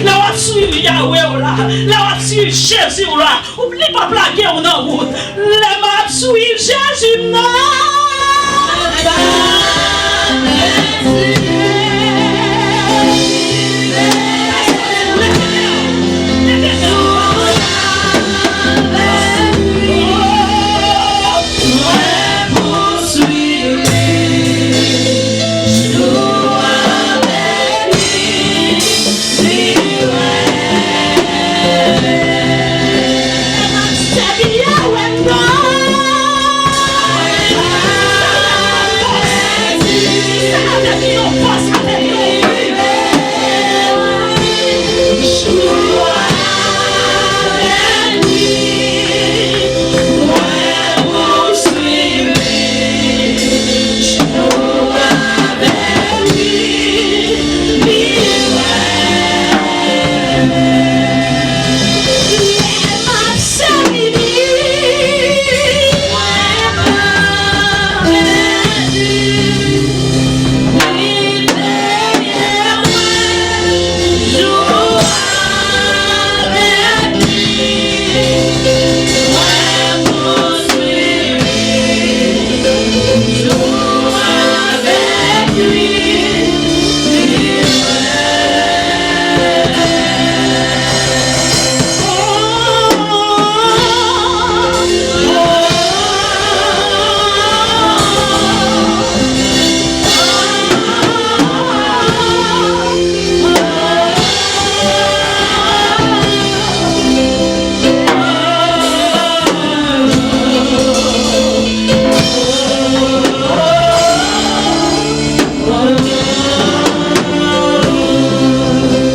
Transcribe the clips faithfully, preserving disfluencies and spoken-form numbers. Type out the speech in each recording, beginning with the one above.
Lè w ap swiv Yawe w la, lè w ap swiv Jezi w la, ou li p ap lage w nan wout. Lè m ap swiv Jezi m nan.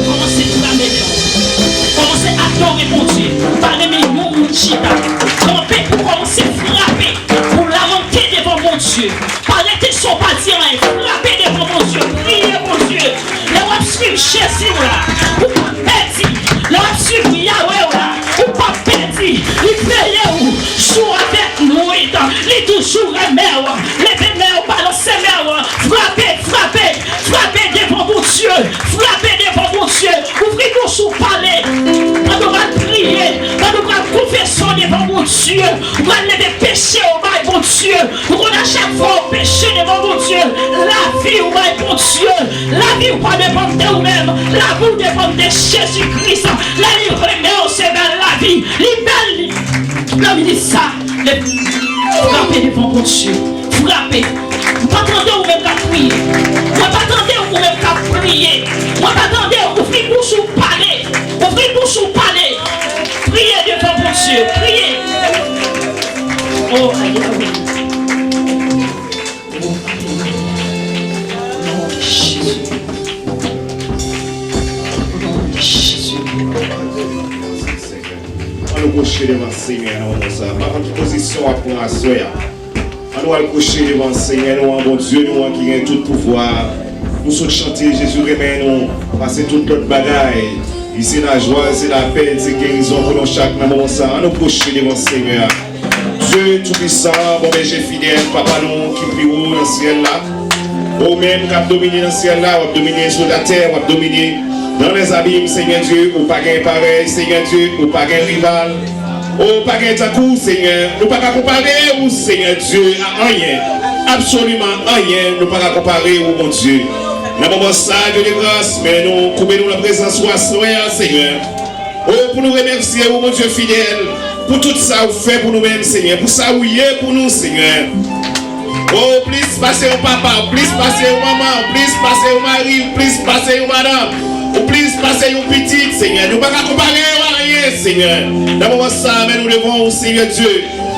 Kòmanse frape men w. Kòmanse adore Bondye. Pa renmen yon moun chita. Kanpe pou kòmanse frape. Pou lamante devan Bondye. Pa rete san w pa di anyen. Frape devan Bondye. Priye Bondye. Lè w ap swiv Jezi w la, ou p ap pèdi. Lè w ap swiv Yawe w la, ou p ap pèdi. Li veye w jou avèk nwit. Li toujou renmen w. Leve men w, balanse men w. Frape, frape, frape devan Bondye. Frape devan Bondye. Ouvri bouch ou, pale. Pandan w pral priye, pandan w pral konfese w devan Bondye, ou pral leve peche w bay Bondye. Ou konn a chak fwa w peche devan Bondye, lavi w bay Bondye. Lavi w pa depann de ou menm. Lavi w depann de Jezi Kris. Lè li renmen w, se bèl lavi. Li bèl, li nan minis sa. Frape devan Bondye. Frape. Mwen pa tande ou menm k ap priye. Mwen pa tande ou menm k ap priye. Mwen pa tande ou. Ouvri bouch ou, pale. Ouvri bouch ou, pale. Priye devan Bondye. Priye. Oh, Yawe. An nou kwoche devan Senyè nan moman sa. Pa konn ki pozisyon w ap pran aswè a. An nou al kwoche devan Senyè nou an, Bondye nou an ki gen tout pouvwa. Nou sot chante Jezi renmen nou pase tout lòt bagay. Li se lajwa, se lapè, se gerizon pou nou chak nan moman sa. An nou kwoche devan Senyè a. Dye toupisan, bon bèje fidèl, Papa nou ki pi wo nan syèl la. Ou menm k ap domine nan syèl la, w ap domine sou latè, w ap domine nan lèzabim, Senyè Dye, ou pa gen parèy, Senyè Dye, ou pa gen rival. Ou pa gen tankou w, Senyè. Nou pa ka konpare ou, Senyè Dye, a anyen. Absoliman anyen, nou pa ka konpare ou, Bondye. Nan moman sa, Dye de gras, men nou koube nou nan prezans ou aswè a, Senyè. O, pou nou remèsye ou, Bondye fidèl, pou tout sa ou fè pou nou menm, Senyè, pou sa ou ye pou nou, Senyè. O, ou plis pase yon papa, ou plis pase yon manman, ou plis pase yon mari, ou plis pase yon madanm, ou plis pase yon pitit, Senyè. Nou pa ka konpare yo a anyen, Senyè. Nan moman sa, men nou devan ou, Senyè Dye.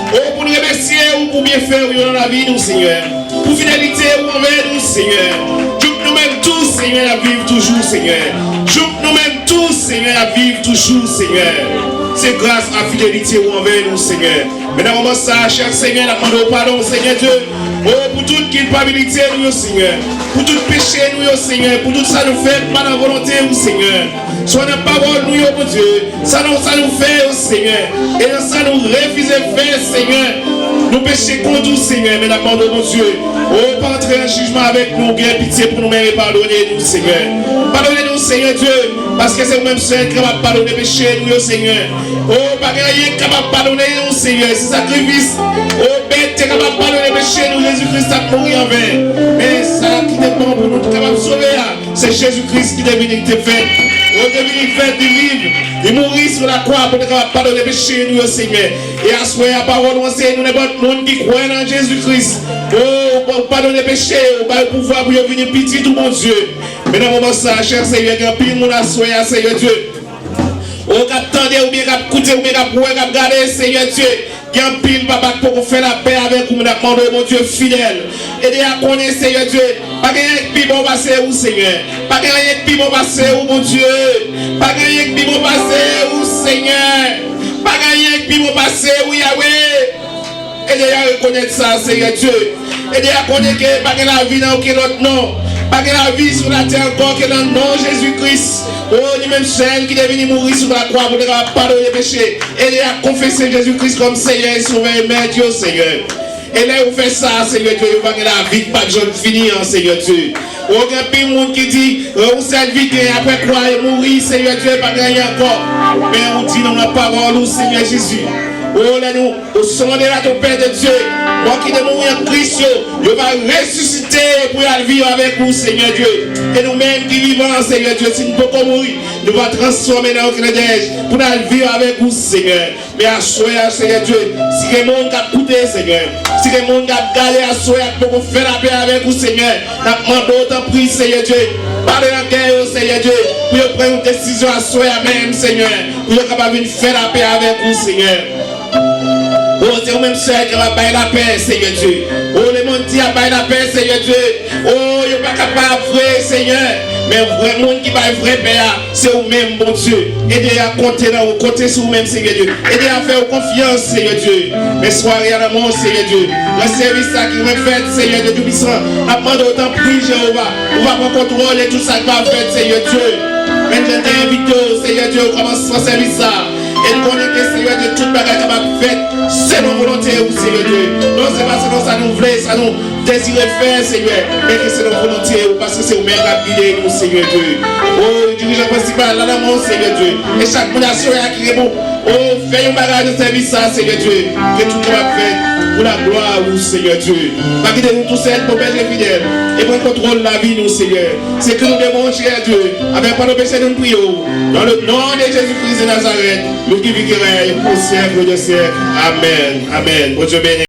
O, pou nou remèsye ou pou byenfè ou yo nan lavi nou, Senyè. Pou fidelite ou anvè nou, Senyè. Jouk nou menm tou, Senyè, n ap viv toujou, Senyè. Jouk nou menm tou, Senyè, n ap viv toujou, Senyè. Se gras ak fidelite ou anvè nou, Senyè. Men nan moman sa, chè Senyè, n ap mande w padon, Senyè Dye. O, pou tout kilpabilite nou yo, Senyè. Pou tout peche nou yo, Senyè. Pou tout sa nou fè pa nan volonte ou, Senyè. Swa nan pawòl nou yo, Bondye, sa nan sa nou fè yo, Senyè, e nan sa nou refize fè, Senyè. Nou peche kont ou, Senyè, men n ap mande w, Bondye, o, pa antre an jijman avèk nou, gen pitye pou nou menm e padone nou, Senyè. Padone nou, Senyè Dye, Paske se ou menm sèl ki kapab padone peche nou yo, Senyè. O, pa gen anyen ki kapab padone nou, Senyè. Se sakrifis, o, bèt te kapab padone peche nou, Jezi Kris t ap mouri anven. Men sa ki te bon pou nou te kapab sove a, se Jezi Kris ki te vini, ki te fèt. O, te vini fèt, li viv, li mouri sou lakwa pou te kapab padone peche nou yo, Senyè. E aswè a, pawòl ou anseye nou, nenpòt moun ki kwè nan Jezi Kris, o, ou padone peche yo, ou ba yo pouvwa pou yo vini pitit ou, Bondye. Men nan moman sa a, chè Senyè, gen anpil moun aswè a, Senyè Dye, o, k ap tande, oubyen k ap koute, oubyen k ap wè, k ap gade, Senyè Dye. Gen anpil papa k poko fè lapè avèk ou, men n ap mande w, Bondye fidèl, ede a konnen, Senyè Dye, pa gen anyen k pi bon pase ou, Senyè. Pa gen anyen k pi bon pase ou, Bondye. Pa gen anyen k pi bon pase ou, Senyè. Pa gen anyen k pi bon pase ou, Yawe. Ede a rekonèt sa, Senyè Dye. Ede a konnen ke pa gen lavi nan okenn lòt non. Pa gen lavi sou latè ankò ke nan non Jezi Kris. O, li menm sèl ki te vini mouri sou lakwa pou te kapab padone peche. Ede a konfese Jezi Kris kòm Senyè e Sovè e Mèt yo, Senyè. E lè yo fè sa, Senyè Dye, yo va gen lavi k p ap janm fini an, Senyè Dye. O, gen anpil moun ki di, o, yon sèl vi gen, apre kwa e mouri, Senyè Dye, pa gen anyen ankò. Men ou di nan pawòl ou, Senyè Jezi. O, lè nou, o son de la tonpèt de Dye, mò ki te mouri an Kris yo, yo va resisite pou y al viv avèk ou, Senyè Dye. E nou menm ki vivan, Senyè Dye, si nou poko mouri, nou va transfòme nan yon klentèj pou n al viv avèk ou, Senyè. Men aswè a, Senyè Dye, si gen moun k ap koute, Senyè, si gen moun k ap gade aswè a, k poko fè lapè avèk ou, Senyè, n ap mande w, tanpri, Senyè Dye, pale nan kè yo, Senyè Dye, pou yo pran yon desizyon aswè a menm, Senyè, pou yo kapab vin fè lapè avèk ou, Senyè. O, se ou menm sèl ki kapab bay lapè, Senyè Dye. O, lemonn di ap bay lapè, Senyè Dye. O, yo pa kapab vre, Senyè. Men vrè moun ki bay vrè pè a, se ou menm, Bondye. Ede a konte nan ou, konte sou ou menm, Senyè Dye. Ede a fè ou konfyans, Senyè Dye. Men sware a nan men w, Senyè Dye. Nan sèvis sa ki dwe fèt, Senyè Dye Toupisan, n ap mande w, tanpri, Jewova, ou va pran kontwòl de tout sa ki va fèt, Senyè Dye. Menm jan n te envite w, Senyè Dye, o kòmansman sèvis sa. E n konnen ke, Senyè Dye, tout bagay kapab fèt selon volonte ou, Senyè Dye. Non, se pa selon sa nou vle, sa nou dezire fè, Senyè, men ke selon volonte ou, paske se ou menm k ap gide nou, Senyè Dye. O, dirijan prensipal la nan men w, Senyè Dye. E chak moun aswè a ki gen pou, o, fè yon bagay nan sèvis sa, Senyè Dye. Ke tout kapab fèt pou laglwa ou, Senyè Dye. Pa kite nou tousèl, Papa Dye fidèl, e pran kontwòl lavi nou, Senyè. Se ke nou demande, Senyè Dye, avèk padon peche nou priye w. Dans le nom de Jésus-Christ de Nazareth, lui qui vit, qui règne au siècle des siècles. Amen. Amen. Bondye beni.